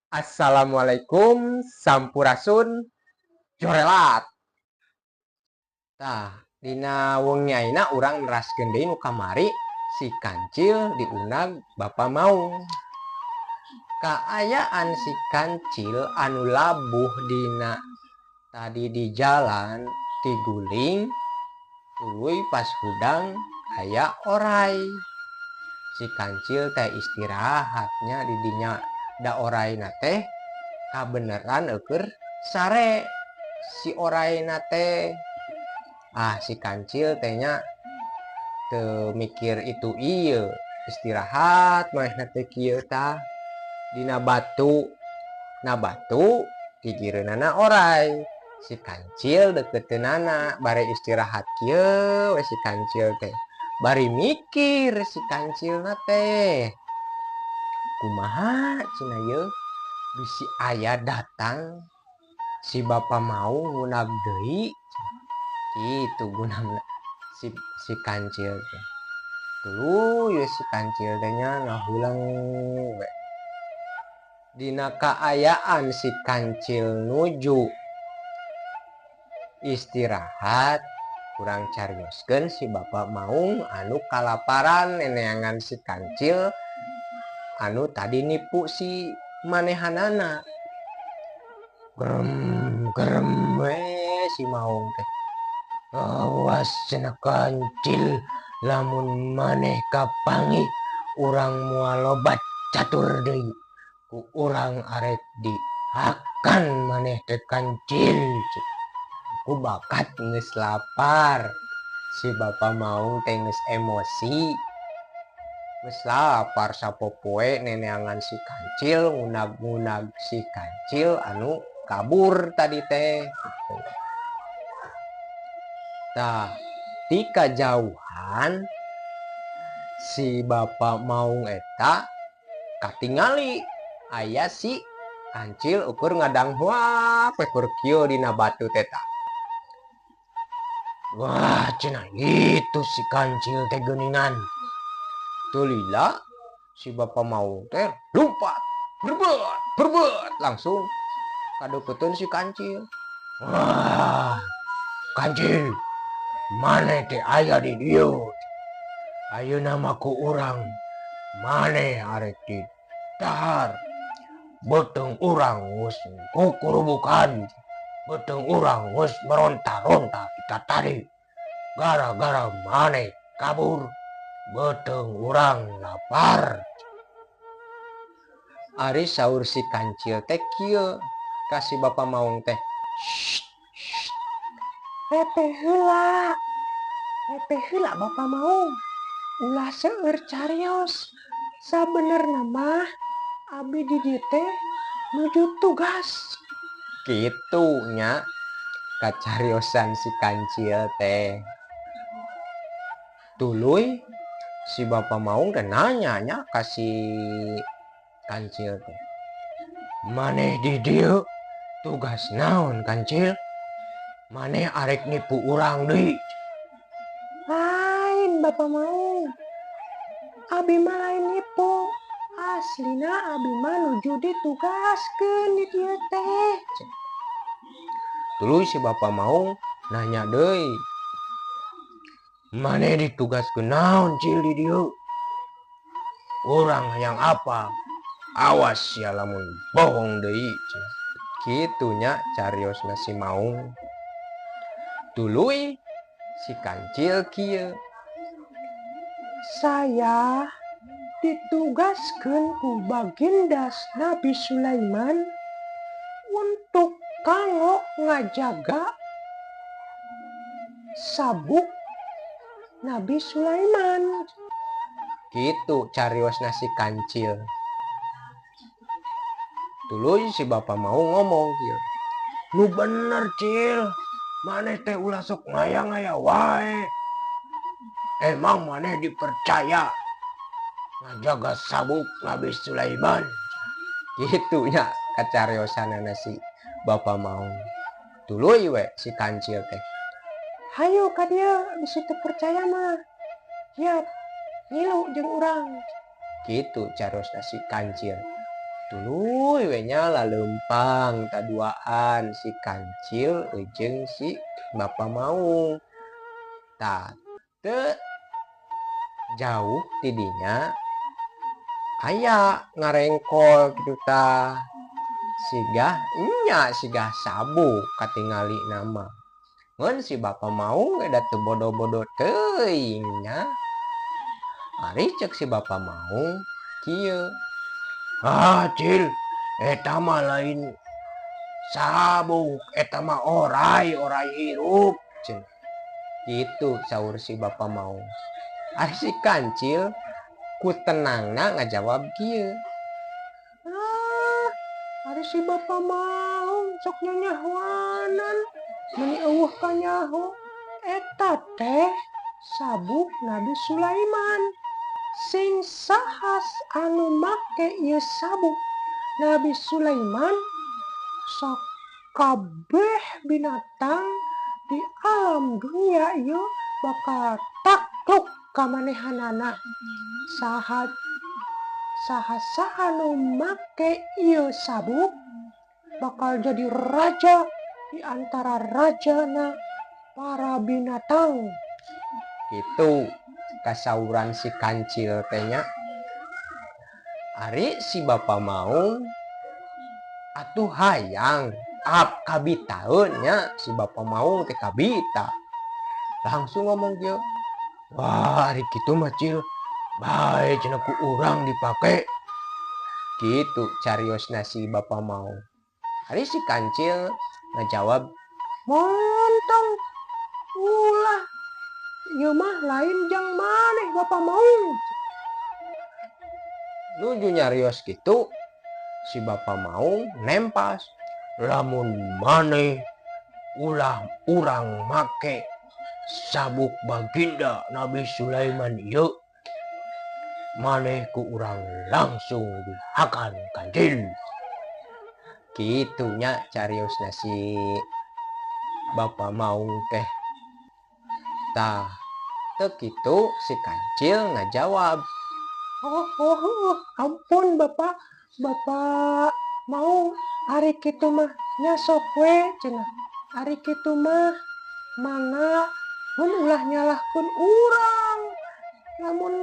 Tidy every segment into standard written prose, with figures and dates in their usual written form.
Assalamualaikum, sampurasun, jorelat. Tah, dina wengi ayeuna urang neraskeun deui nu kamari, si Kancil diundang Bapak Maung. Kaayaan si Kancil anu labuh dina tadi di jalan tiguling, tuluy pas hudang aya orai. Si Kancil teh istirahatnya di dinya, da oraina teh kabeneran eueuh sare si oraina teh. Ah, si Kancil teh nya teu mikir itu ieu, istirahat manehna teh kieu tah dina batu. Na batu gigireunana orai. Si Kancil deukeutkeunana bare istirahat kieu we si Kancil teh. Bari mikir si Kancilna teh. Kumaha cenah yeuh bisi aya datang si Bapa Maung ngunag deui, kitu gunamna si Kancil teh. Tuluy we si Kancil teh nya ngahuleng we. Dina kaayaan si Kancil nuju istirahat, kurang carioskeun si Bapak Maung anu kalaparan neneangan si Kancil anu tadi nipu si manehanana. Gerem gerem we si Maung teh. Awas cenah Kancil, lamun maneh kapanggih urang moal lobat catur deui. Ku urang arek dihakan maneh teh, Kancil. Ku bakat geus lapar. Si Bapak Maung teh geus emosi. Geus lapar sapopoe neneangan si Kancil, ngunag-ngunag si Kancil anu kabur tadi teh. Tah, ti kajauhan si Bapak Maung eta katingali aya si Kancil ukur ngadanghuap we kur kieu dina batu teh tah. Wah, cenah itu si Kancil teh geuningan. Teu lila si Bapak Maung teh lumpat, berbet, berbet, langsung kadeukeutkeun si Kancil. Wah, Kancil, maneh teh aya di dieu. Ayeuna mah ku urang maneh arek didahar. Beuteung urang geus kukurubukan. Beuteung urang geus meronta-ronta kita tadi. Gara-gara maneh kabur, beuteung urang lapar. Ari saur si Kancil teh kieu ka si Bapak Maung teh. Shh, shh. Repe heula. Repe heula, Bapak Maung. Ulah seueur carios. Sabenerna mah abi di dieu teh nuju tugas. Kitu nya kacariosan si Kancil teh. Tuluy si Bapak Maung teh nanya nya ka si Kancil teh. Maneh di dieu tugas naon, Kancil? Maneh arek nipu urang deui? Lain, Bapak Maung. Abi mah lain nipu. Aslina abi mah nuju ditugaskeun di dieu teh. Tuluy si Bapak Maung nanya deui. Maneh ditugaskeun naon, Cil, di dieu? Urang hayang apa? Awas ya lamun bohong deui. Kitu nya cariosna si Maung. Tuluy si Kancil kieu. Saya ditugaskeun ku Baginda Nabi Sulaiman untuk kanggo ngajaga sabuk Nabi Sulaiman. Kitu cariosna si Kancil. Tuluy si Bapak Maung ngomong kieu. Nu bener, Cil. Maneh teh ulah sok ngaya-ngaya wae. Emang maneh dipercaya ngajaga sabuk Nabi Sulaiman? Kitu nya kacariosanana si Bapak Maung. Tuluy we si Kancil teh. Hayu ka dieu bisi teu percaya mah. Siap, ngilu jeung urang. Kitu carosna si Kancil. Tuluy we nya laleumpang taduaan si Kancil jeung si Bapa Maung. Tah, teu jauh tidinya aya ngarengkol kitu tah. Sigah nya sigah sabuk katingali nama. Ngan si Bapa Maung ge da teu bodo-bodo teuing nya. Ari cek si Bapa Maung kieu. Ah, Cil, eta mah lain sabuk, eta mah orai, orai hirup cenah. Kitu saur si Bapa Maung. Ari si Kancil ku tenangna ngajawab kieu. Ah, ari si Bapa Maung sok nyanyahoanan meuni eueuh kanyaho. Eta teh sabuk Nabi Sulaiman. Sing saha anu make ieu sabuk Nabi Sulaiman, sakabeh binatang di alam dunia ieu bakal takluk ka manehanana. Saha saha nu make ieu sabuk bakal jadi raja di antara rajana para binatang. Gitu kasauran si Kancil teh nya. Ari si Bapa Maung atuh hayang ap kabitaeun nya, si Bapa Maung teh kabita. Langsung ngomong kieu, wah ari kitu mah Cil, bae cenah ku urang dipake. Kitu cariosna si Bapa Maung. Ari si Kancil ngajawab, montong ulah ieu mah lain jang maneh Bapa Maung. Nuju nyarios kitu si Bapa Maung nempas, lamun maneh ulah urang make sabuk baginda Nabi Sulaiman ieu, maneh ku urang langsung dihakan Kancil. Kitunya cariosna si Bapa Maung teh. Tah, teu kitu si Kancil ngajawab, oh, oh, oh, ampun Bapak, Bapak Maung, ari kitu mah nya sok we cenah. Ari kitu mah mangga mun ulah nyalahkeun urang. Lamun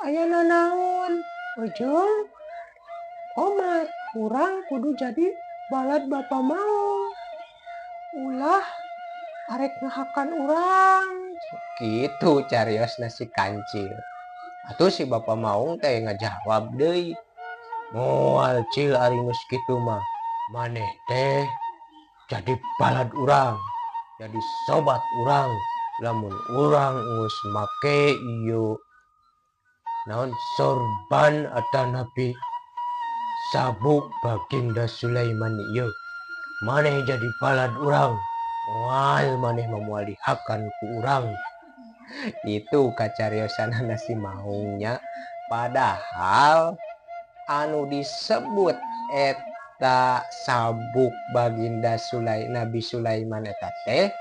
aya nanaon ujung omar urang kudu jadi balad Bapak Maung. Ulah arek ngahakan urang. Kitu cariosna si Kancil. Atuh si Bapa Maung teh ngajawab deui, moal Cil ari geus kitu mah, maneh teh jadi balad urang, jadi sobat urang. Lamun urang geus make ieu naon sorban atanapi sabuk baginda Sulaiman ieu, maneh jadi balad urang, moal maneh mah moal dihakan ku urang. Itu kacariosanana si Maungnya. Padahal anu disebut eta sabuk baginda Nabi Sulaiman eta teh,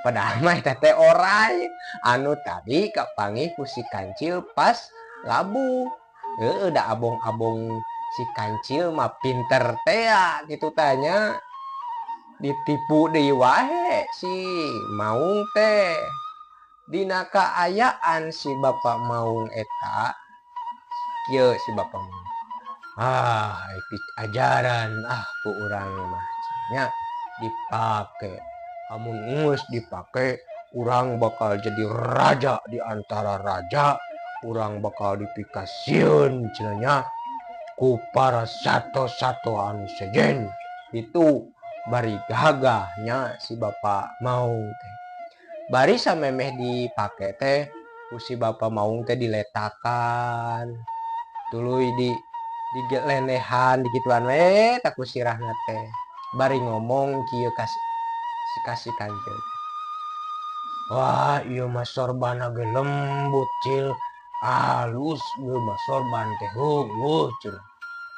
padahal mah eta teh orai anu tadi kapanggih ku si Kancil pas labuh. Heueuh, da abong-abong si Kancil mah pinter tea gitu tanya, ditipu deui wae si Maung teh. Dina kaayaan si Bapak Maung eta kieu si Bapak Maung, ah ajaran ah ku urang mah nya dipake, amun geus dipake urang bakal jadi raja di antara raja, urang bakal dipikasieun cenah nya ku para sato-sato anu sejen. Itu bari gagahnya si Bapak Maung teh. Bari samemeh dipake teh ku si Bapak Maung teh diletakan, tuluy di dilenehan digituan we tak ku sirahna teh. Bari ngomong kieu kasih Kancil, wah ieu mah sorbana ge lembut Cil, halus ieu mah sorban teh, heueuh cenah,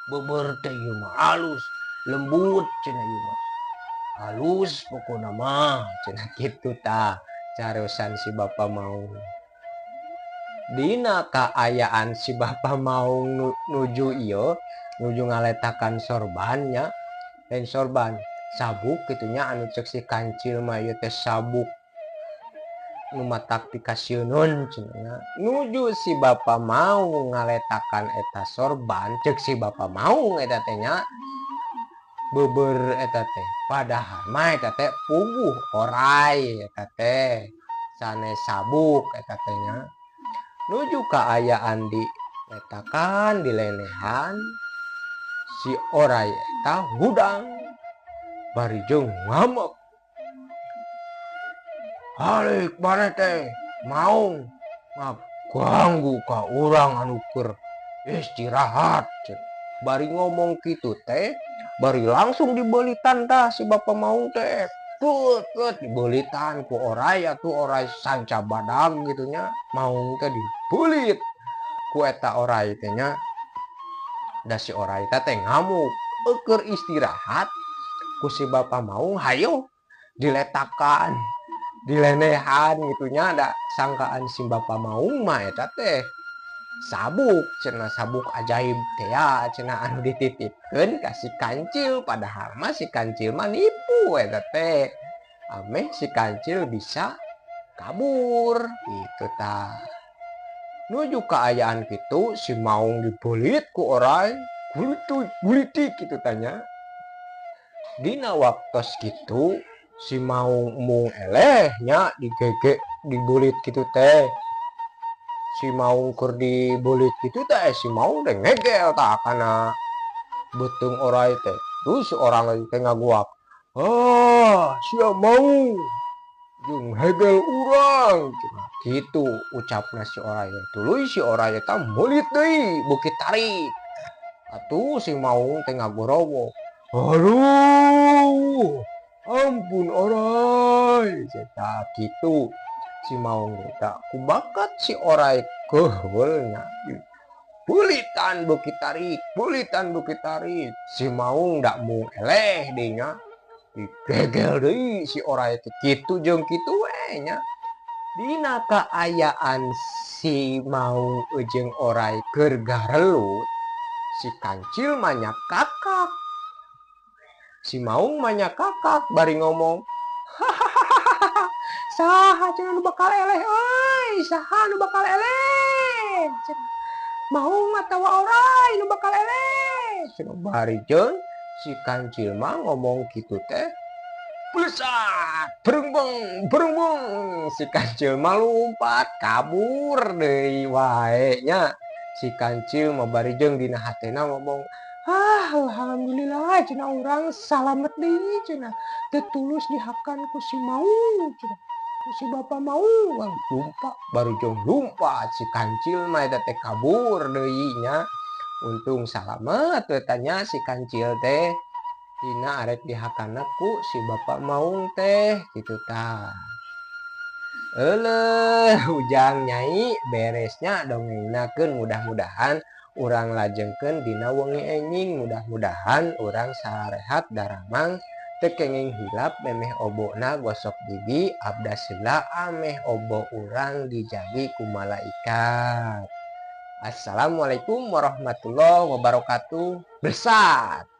beubeur teh ieu mah halus lembut cenah, ieu mah halus pokona mah cenah. Kitu tah cariosan si Bapak Maung. Dina kaayaan si Bapa Maung nuju ieu nuju ngaletakan sorbannya, lain sorban, sabuk kitu nya, anu cek si kancil mah ieu teh sabuk nu matak pikasieuneun cenah nya. Nuju si Bapa Maung ngaletakan eta sorban, cek si Bapa Maung eta teh nya beubeureuh eta teh, padahal mah eta teh puguh oray eta teh, sanes sabuk eta teh nya. Nuju kaayaan diletakan dilenehan, si oray eta hudang bari jeung ngamuk. "Balik maneh teh Maung, ngaganggu ka urang anu keur istirahat," cenah. Bari ngomong kitu teh bari langsung dibeulitan tah si Bapa Maung teh. Tut tut dibeulitan ku oray atuh, oray sanca badag kitu nya. Maung teh dibeulit ku eta oray teh nya. Da si oray teh ngamuk, keur istirahat ku si Bapa Maung hayo diletakan, dilenehan kitu nya. Da sangkaan si Bapa Maung mah eta teh sabuk cenah, sabuk ajaib tea cenah anu dititipkeun ka si kancil, padahal mah si kancil mah nipu eta teh ameh si kancil bisa kabur gitu tah. Nuju kaayaan kitu si Maung dibeulit ku oray, gulitik gulitik kitu tah nya. Dina waktos kitu si Maung embung eleh nya, digege dibeulit kitu teh. Si Maung keur dibeulit kitu teh, si Maung teh ngegel tah kana beuteung oray teh. Terus si oray teh ngaguak, "Ah, sia Maung jeung hegel urang," cenah kitu ucapna si oray. Tuluy si oray eta meulit deui beuki tarik. Atuh si Maung teh ngagorowok, "Aduh, ampun oray," cenah kitu si Maung teh. Ku bakat si oray keheul nya, beulitan beuki tarik, beulitan beuki tarik. Si Maung da embung eleh deui nya, digegel deui si oray teh kitu jeung kitu we nya. Dina kaayaan si Maung jeung oray keur garelut, si kancil mah nyakakak. Si Maung mah nyakakak bari ngomong, "Hahaha, saha cenah nu bakal eleh euy, saha nu bakal eleh cenah, Maung atawa oray nu bakal eleh?" cenah. Bari jeung si kancil mah ngomong kitu teh, blesat, berengbeng berengbeng, si kancil mah lumpat kabur deui wae nya. Si kancil mah bari jeung dina hatena ngomong, "Ah, alhamdulillah cenah, urang salamet deui cenah, teu tulus dihakan ku si Maung cenah, ku si Bapa Maung." Lumpat bari jeung lumpat si kancil mah eta teh kabur deui nya. Untung salamet we tah nya si kancil teh tina arek dihakanna ku si Bapa Maung teh kitu tah. Euleuh ujang, nyai, beresnya dongengna keun. Mudah-mudahan urang lajengkeun dina wengi enjing. Mudah-mudahan urang sarehat daramang, teu kenging hilap memeh obona gosok gigi, abdas heula ameh obo urang dijagi ku malaikat. Assalamualaikum warahmatullahi wabarakatuh. Bersat.